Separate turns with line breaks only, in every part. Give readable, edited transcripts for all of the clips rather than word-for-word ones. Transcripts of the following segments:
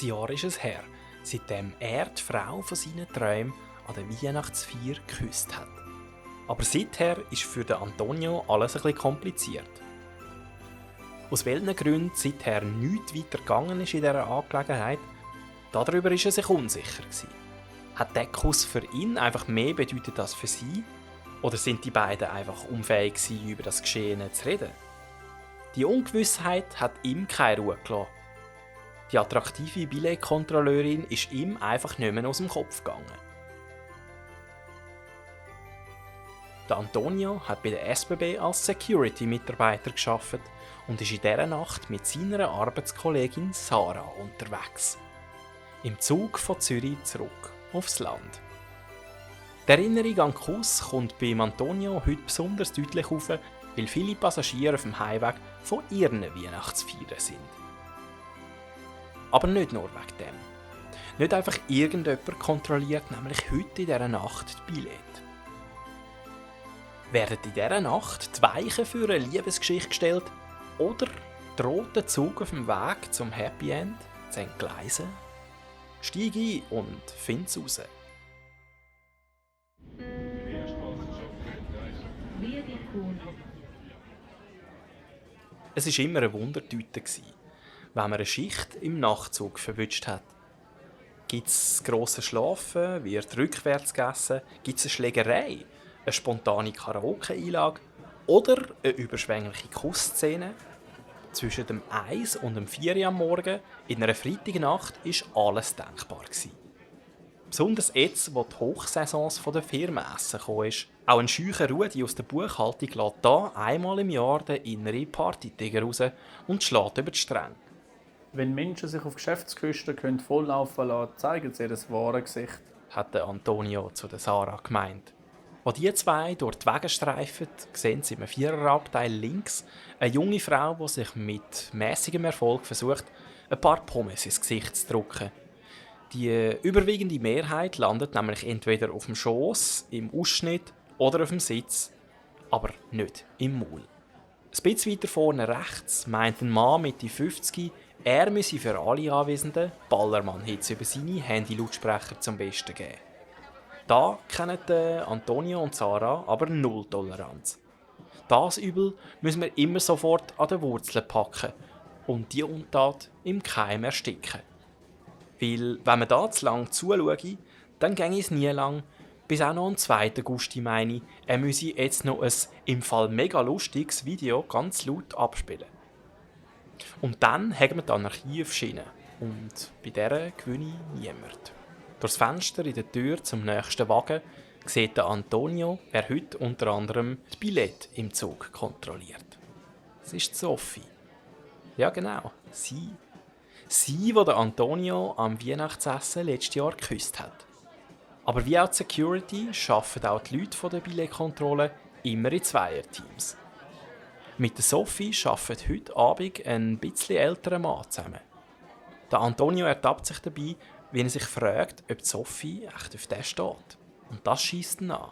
Ein Jahr ist es her, seitdem er die Frau von seinen Träumen an der Weihnachtsfeier geküsst hat. Aber seither ist für den Antonio alles ein bisschen kompliziert. Aus welchen Gründen seither nichts weiter gegangen ist in dieser Angelegenheit, darüber war er sich unsicher. Hat der Kuss für ihn einfach mehr bedeutet als für sie? Oder sind die beiden einfach unfähig gewesen, über das Geschehene zu reden? Die Ungewissheit hat ihm keine Ruhe gelassen. Die attraktive Billetkontrolleurin ist ihm einfach nicht mehr aus dem Kopf gegangen. Der Antonio hat bei der SBB als Security-Mitarbeiter gearbeitet und ist in dieser Nacht mit seiner Arbeitskollegin Sarah unterwegs. Im Zug von Zürich zurück aufs Land. Die Erinnerung an den Kuss kommt bei Antonio heute besonders deutlich auf, weil viele Passagiere auf dem Heimweg von ihren Weihnachtsfeiern sind. Aber nicht nur wegen dem. Nicht einfach irgendjemand kontrolliert nämlich heute in dieser Nacht die Billette. Werden in dieser Nacht die Weichen für eine Liebesgeschichte gestellt oder droht der Zug auf dem Weg zum Happy End zu entgleisen? Steig ein und find's raus. Es war immer eine Wundertüte, wenn man eine Schicht im Nachtzug verwünscht hat. Gibt es grosses Schlafen, wird rückwärts gegessen, gibt es eine Schlägerei, eine spontane Karaoke-Einlage oder eine überschwängliche Kussszene? Zwischen dem 1 und dem 4 Uhr am Morgen in einer Freitagnacht war alles denkbar. Besonders jetzt, wo die Hochsaisons der Firmenessen gekommen ist. Auch ein scheucher Rudi aus der Buchhaltung lässt hier einmal im Jahr den inneren Partytiger raus und schlägt über die Stränge.
Wenn Menschen sich auf Geschäftskosten volllaufen lassen können, zeigen sie ihr wahres Gesicht,
hat der Antonio zu der Sarah gemeint. Als die zwei durch die Wege streifen, sehen sie im Viererabteil links eine junge Frau, die sich mit mäßigem Erfolg versucht, ein paar Pommes ins Gesicht zu drücken. Die überwiegende Mehrheit landet nämlich entweder auf dem Schoss, im Ausschnitt oder auf dem Sitz, aber nicht im Maul. Ein bisschen weiter vorne rechts meint ein Mann Mitte 50, er müsse für alle Anwesenden Ballermann-Hits über seine Handy-Lautsprecher zum Besten geben. Da kennen Antonio und Sarah aber null Toleranz. Das Übel müssen wir immer sofort an den Wurzeln packen und die Untat im Keim ersticken. Weil, wenn man da zu lange zuschaue, dann ginge es nie lang, bis auch noch ein zweiter Gusti meine, er müsse jetzt noch ein im Fall mega lustiges Video ganz laut abspielen. Und dann haben wir die Anarchie auf Schiene. Und bei dieser gewinne ich niemand. Durchs Fenster in der Tür zum nächsten Wagen sieht der Antonio, wer heute unter anderem das Billett im Zug kontrolliert. Es ist Sophie. Ja genau, sie. Sie, die der Antonio am Weihnachtsessen letztes Jahr geküsst hat. Aber wie auch die Security arbeiten auch die Leute der Billetkontrolle immer in Zweierteams. Mit der Sophie arbeitet heute Abend ein bisschen älterer Mann zusammen. Der Antonio ertappt sich dabei, wie er sich fragt, ob die Sophie echt auf den steht. Und das schiesst ihn an.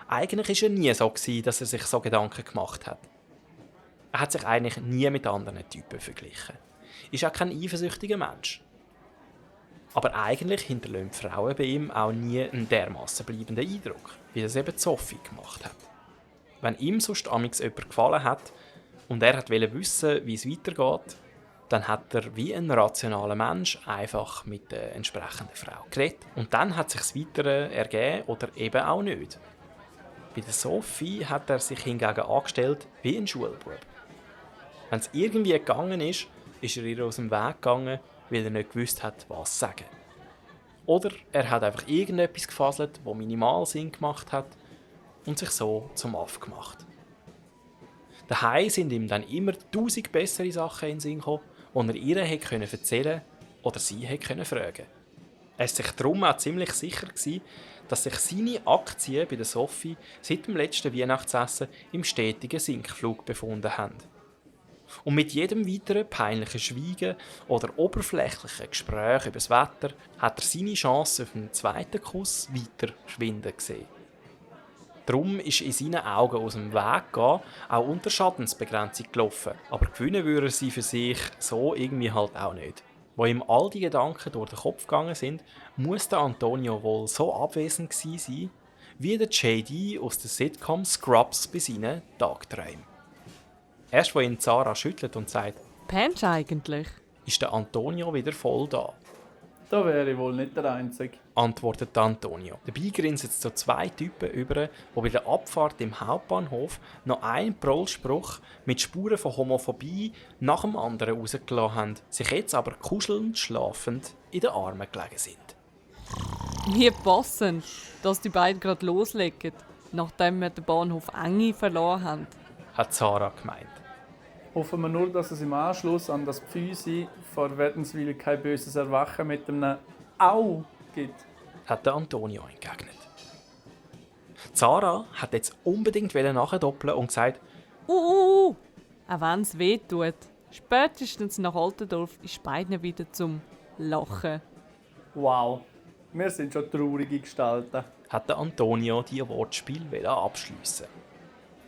Eigentlich war er nie so, dass er sich so Gedanken gemacht hat. Er hat sich eigentlich nie mit anderen Typen verglichen. Ist auch kein eifersüchtiger Mensch. Aber eigentlich hinterlassen die Frauen bei ihm auch nie einen dermassen bleibenden Eindruck, wie das eben Sophie gemacht hat. Wenn ihm sonst amigs jemand gefallen hat und er wollte wissen, wie es weitergeht, dann hat er wie ein rationaler Mensch einfach mit der entsprechenden Frau geredet. Und dann hat sich das Weitere ergeben oder eben auch nicht. Bei der Sophie hat er sich hingegen angestellt wie ein Schulbub. Wenn es irgendwie gegangen ist er ihr aus dem Weg gegangen, weil er nicht gewusst hat, was sagen. Oder er hat einfach irgendetwas gefaselt, das minimal Sinn gemacht hat und sich so zum Aff gemacht. Daheim sind ihm dann immer 1000 bessere Sachen in den Sinn gekommen, die er ihr hätte erzählen oder sie hätte fragen. Er war sich darum auch ziemlich sicher, dass sich seine Aktien bei der Sophie seit dem letzten Weihnachtsessen im stetigen Sinkflug befunden haben. Und mit jedem weiteren peinlichen Schweigen oder oberflächlichen Gespräch über das Wetter hat er seine Chance auf einen zweiten Kuss weiter schwinden gesehen. Darum ist in seinen Augen aus dem Weg gehen auch unter Schadensbegrenzung gelaufen, aber gewinnen würde er sie für sich so irgendwie halt auch nicht. Wo ihm all die Gedanken durch den Kopf gegangen sind, muss der Antonio wohl so abwesend gewesen sein, wie der JD aus der Sitcom Scrubs bei seinen Tagträumen. Erst wo ihn Zara schüttelt und sagt,
Pennst du eigentlich?
ist der Antonio wieder voll da.
Da wäre ich wohl nicht der Einzige.
Antwortet Antonio. Dabei grinsen so zwei Typen über, die bei der Abfahrt im Hauptbahnhof noch einen Prollspruch mit Spuren von Homophobie nach dem anderen rausgelassen haben, sich jetzt aber kuschelnd, schlafend in den Armen gelegen sind.
Wie passend, dass die beiden gerade loslegen, nachdem wir den Bahnhof Enge verloren haben.
Hat Sarah gemeint.
Hoffen wir nur, dass es im Anschluss an das Pfüsi vor Wädenswil kein böses Erwachen mit einem Au gibt.
Hat der Antonio entgegnet. Sarah hat jetzt unbedingt nachdoppeln und gesagt,
Auch wenn es weh tut. Spätestens nach Altendorf ist beiden wieder zum Lachen.
Wow, wir sind schon traurige Gestalten.
hat der Antonio die Wortspiel abschliessen.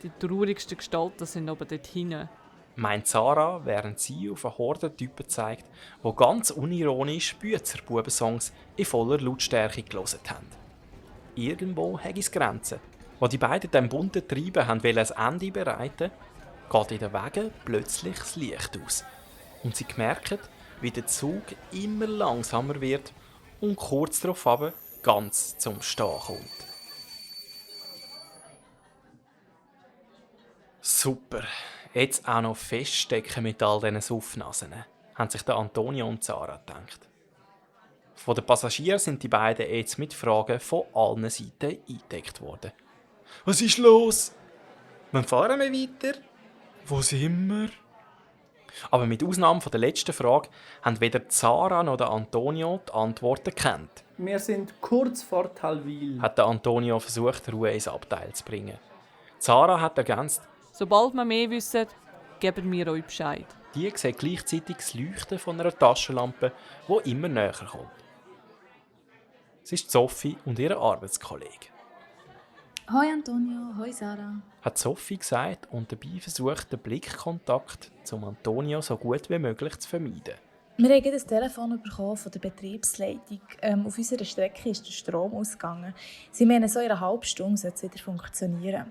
Die traurigsten Gestalten sind aber dort hinten.
Meint Sarah, während sie auf einen Hordentypen zeigt, die ganz unironisch Büzerbuben-Songs in voller Lautstärke gelesen haben. Irgendwo hat es Grenzen. Wo die beiden dem bunten Treiben ein Ende bereiten, geht in den Wegen plötzlich das Licht aus. Und sie merken, wie der Zug immer langsamer wird und kurz darauf aber ganz zum Stehen kommt. Super, jetzt auch noch feststecken mit all diesen Suffnasen, haben sich der Antonio und Sarah gedacht. Von den Passagieren sind die beiden jetzt mit Fragen von allen Seiten eingedeckt worden. Was ist los? Wann fahren wir weiter? Wo sind wir? Aber mit Ausnahme von der letzten Frage haben weder Sarah noch der Antonio die Antworten gekannt.
Wir sind kurz vor Talwil.
Hat der Antonio versucht, Ruhe ins Abteil zu bringen. Sarah hat ergänzt,
Sobald wir mehr wissen, geben wir euch Bescheid.
die sieht gleichzeitig das Leuchten von einer Taschenlampe, die immer näher kommt. Es ist Sophie und ihr Arbeitskollege.
Hoi Antonio, hoi Sarah.
Hat Sophie gesagt und dabei versucht, den Blickkontakt zum Antonio so gut wie möglich zu vermeiden.
Wir haben ein Telefon bekommen von der Betriebsleitung. Auf unserer Strecke ist der Strom ausgegangen. Sie meinen, so in einer halben Stunde soll es wieder funktionieren.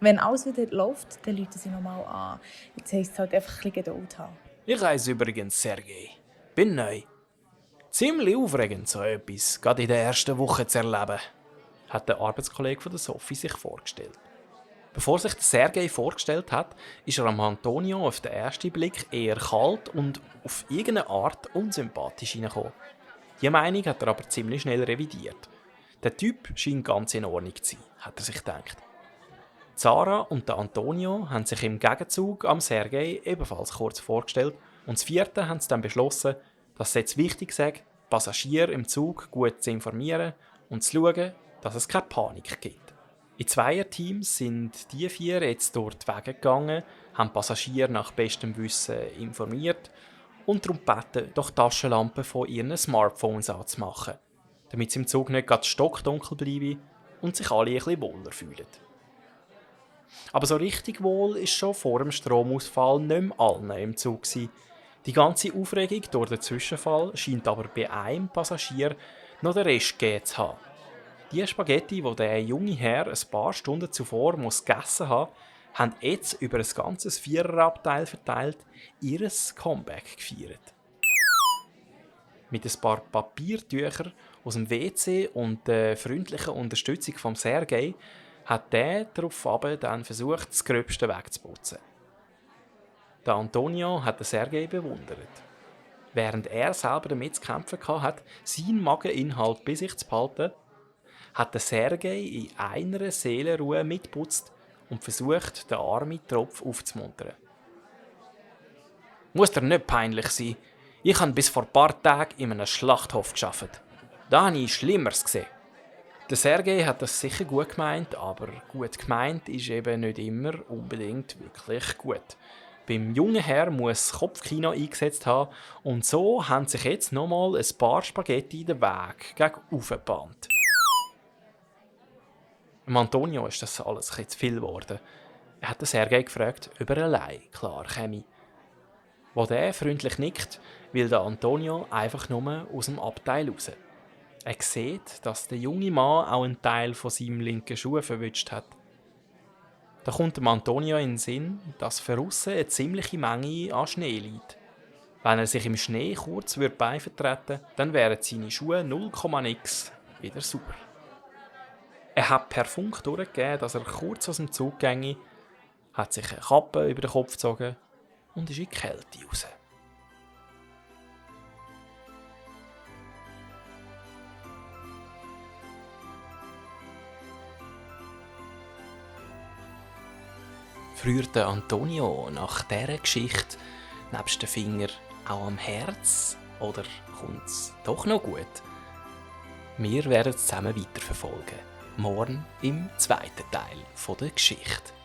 Wenn alles wieder läuft, dann rufen sie nochmal an. Jetzt heisst es halt einfach ein bisschen Geduld haben.
Ich heiße übrigens Sergej. Bin neu. Ziemlich aufregend, so etwas gerade in der ersten Woche zu erleben, hat der Arbeitskollege von der Sophie sich vorgestellt. Bevor sich der Sergej vorgestellt hat, ist er am Antonio auf den ersten Blick eher kalt und auf irgendeine Art unsympathisch hineingekommen. Die Meinung hat er aber ziemlich schnell revidiert. Der Typ scheint ganz in Ordnung zu sein, hat er sich gedacht. Sarah und der Antonio haben sich im Gegenzug am Sergej ebenfalls kurz vorgestellt und das vierte haben sie dann beschlossen, dass es jetzt wichtig sei, Passagiere im Zug gut zu informieren und zu schauen, dass es keine Panik gibt. In Zweierteams sind die vier jetzt durch die Wege gegangen, haben Passagiere nach bestem Wissen informiert und darum gebeten, doch die Taschenlampen von ihren Smartphones anzumachen, damit es im Zug nicht ganz stockdunkel bleibe und sich alle ein bisschen wohler fühlen. Aber so richtig wohl ist schon vor dem Stromausfall nicht mehr allen im Zug gewesen. Die ganze Aufregung durch den Zwischenfall scheint aber bei einem Passagier noch den Rest gegeben zu haben. Die Spaghetti, die der junge Herr ein paar Stunden zuvor gegessen hat, haben jetzt über ein ganzes Viererabteil verteilt ihr Comeback gefeiert. Mit ein paar Papiertüchern aus dem WC und der freundlichen Unterstützung von Sergej hat der daraufhin dann versucht, das Gröbste wegzuputzen. Der Antonio hat den Sergej bewundert. Während er selber damit zu kämpfen hatte, seinen Mageninhalt bei sich zu behalten, hat der Sergej in einer Seelenruhe mitputzt und versucht, den armen Tropf aufzumuntern. Muss dir nicht peinlich sein. Ich habe bis vor ein paar Tagen in einem Schlachthof gearbeitet. Da habe ich Schlimmeres gesehen. Der Sergej hat das sicher gut gemeint, aber gut gemeint ist eben nicht immer unbedingt wirklich gut. Beim jungen Herr muss das Kopfkino eingesetzt haben und so haben sich jetzt nochmal ein paar Spaghetti den Weg gegen aufgebahnt. Dem Antonio ist das alles ein bisschen zu viel geworden. Er hat den Sergej gefragt, ob er allein klar käme. Wo der freundlich nickt, will der Antonio einfach nur aus dem Abteil raus. Er sieht, dass der junge Mann auch einen Teil von seinem linken Schuh verwünscht hat. Da kommt dem Antonio in den Sinn, dass für aussen eine ziemliche Menge an Schnee liegt. Wenn er sich im Schnee kurz beivertreten würde, dann wären seine Schuhe 0,x wieder sauber. Er hat per Funk durchgegeben, dass er kurz aus dem Zug ginge, hat sich eine Kappe über den Kopf gezogen und ist in die Kälte raus. Friert der Antonio nach dieser Geschichte nebst den Finger auch am Herz oder kommt es doch noch gut? Wir werden es zusammen weiterverfolgen. Morgen im zweiten Teil der Geschichte.